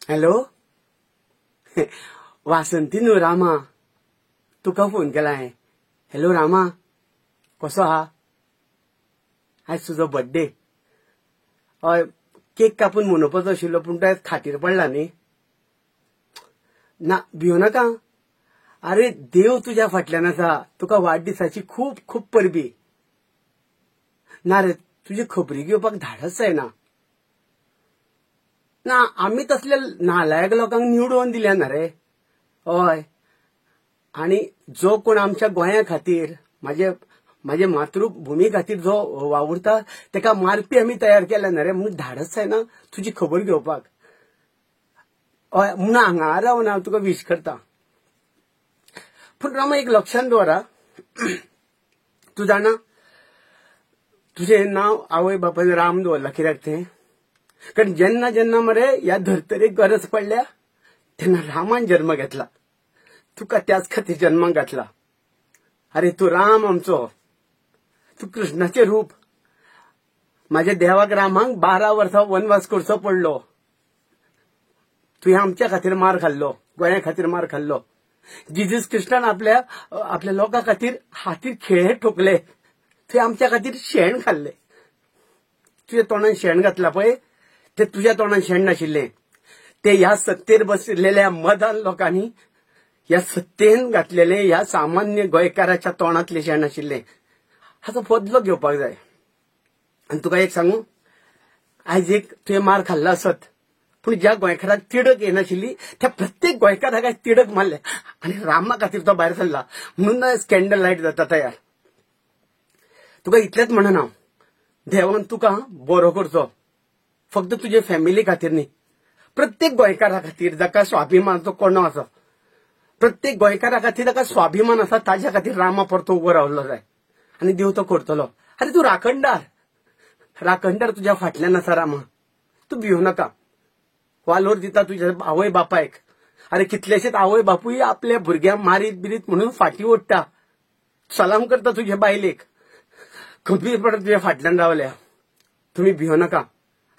Hello Vasanti न्हू रामा, तुका phone केला हांवें. हॅलो रामा, कसो आहा? आयज तुजो बड्डे. हय, केक कापून मनोवपाचो आशिल्लो पूण तो आयज खाटीर पडला न्ही. ना, भियो नाका. आरे देव तुज्या फाटल्यान आसा. तुका वाडदिसाची खूब खूब परबी. ना रे, तुजी खबरी घेवपाक धाडस जायना. ना, आमी तसले नालायक लोकांक निवडून दिल्या ना रे. हय, आनी जो कोण आमच्या गोंया खातीर, म्हाजे म्हाजे मातृभुमी खातीर जो वावुरता तेका मारपी आमी तयार केल्या ना रे, म्हणून धाडस जायना तुजी खबर घेवपाक. हय, म्हणून हांगा रावन हांव तुका वीश करता. पूण रामा, एक लक्षांत दवरा, तूं जाणा तुजें नांव आवय बापायन राम दवरलां कित्याक तें? कारण जेन्ना जेन्ना मरे ह्या धर्तरेक गरज पडल्या तेन्ना रामान जन्म घेतला. तुका त्याच खातीर जन्माक घातला. अरे तूं राम आमचो, तूं कृष्णाचें रूप. म्हाज्या देवाक रामाक 12 वर्सां वनवास करचो पडलो. तुवें आमच्या खातीर मार खाल्लो, गोंया खातीर मार खाल्लो. जिजस कृष्णान आपल्या आपल्या लोकां खातीर हातीर खेळे ठोकले. तुवें आमच्या खातीर शेण खाल्लें. तुज्या तोंडान शेण घातलां पळय, ते तुज्या तोंडान शेण नाशिल्लें, ते ह्या सत्तेर बसलेल्या मदान लोकांनी ह्या सत्तेन घातलेले ह्या सामान्य गोंयकाराच्या तोंडांतलें शेण आशिल्लें. हाचो बदलो घेवपाक जाय. आनी तुका एक सांगू, आयज एक तुवें मार खाल्ला आसत, पूण ज्या गोंयकाराक तिडक येनाशिल्ली त्या प्रत्येक गोंयकाराक आयज तिडक मारल्या आनी रामा खातीर तो भायर सरला. म्हणून आयज कॅन्डल लायट जाता तयार. तुका इतलेंच म्हणना हांव, देवान तुका बरो करचो, फक्त तुजे फॅमिली खातीर न्ही, प्रत्येक गोंयकारा खातीर जाका स्वाभिमानाचो कोणो आसा, प्रत्येक गोंयकारा खातीर ताका स्वाभिमान आसा, ताज्या खातीर रामा परतो उबो रावलो जाय आनी देव तो करतलो. आरे तूं राखणदार, राखणदार तुज्या फाटल्यान आसा रामा, तूं भियो नाका. वालोर दिता तुज्या आवय बापायक. अरे कितलेशेच आवय बापूय आपल्या भुरग्यांक मारीत बिरीत म्हणून फाटी ओडटा. सलाम करता तुज्या बायलेक, खंबीरपणान तुज्या फाटल्यान रावल्या. तुमी भियो नाका,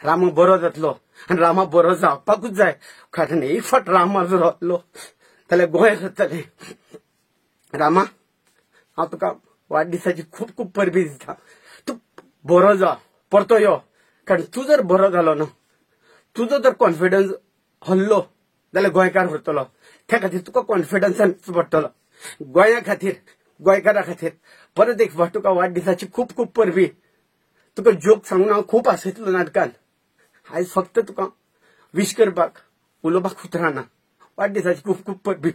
रामा बरो जातलो आनी रामा बरो जावपाकूच जाय. कारण एक फावट रामा जर रावलो जाल्यार गोंय जातलें. रामा, हांव तुका वाडदिसाची खूब खूब परबी दिता. तूं बरो जा, परतो यो. कारण तूं जर बरो जालो ना, तुजो जर कॉन्फिडन्स हल्लो जाल्यार गोंयकार उरतलो. त्या खातीर तुका कॉन्फिडन्सान पडटलो. गोंया खातीर, गोंयकारा खातीर परत एक फावट तुका वाडदिसाची खूब खूब परबी. तुका जोक सांगून हांव खूब हांसयतलो नाटकान. आयज फक्त तुका वीश करपाक, उलोवपाक उतरां ना. वाडदिसाची खूब खूब परबी.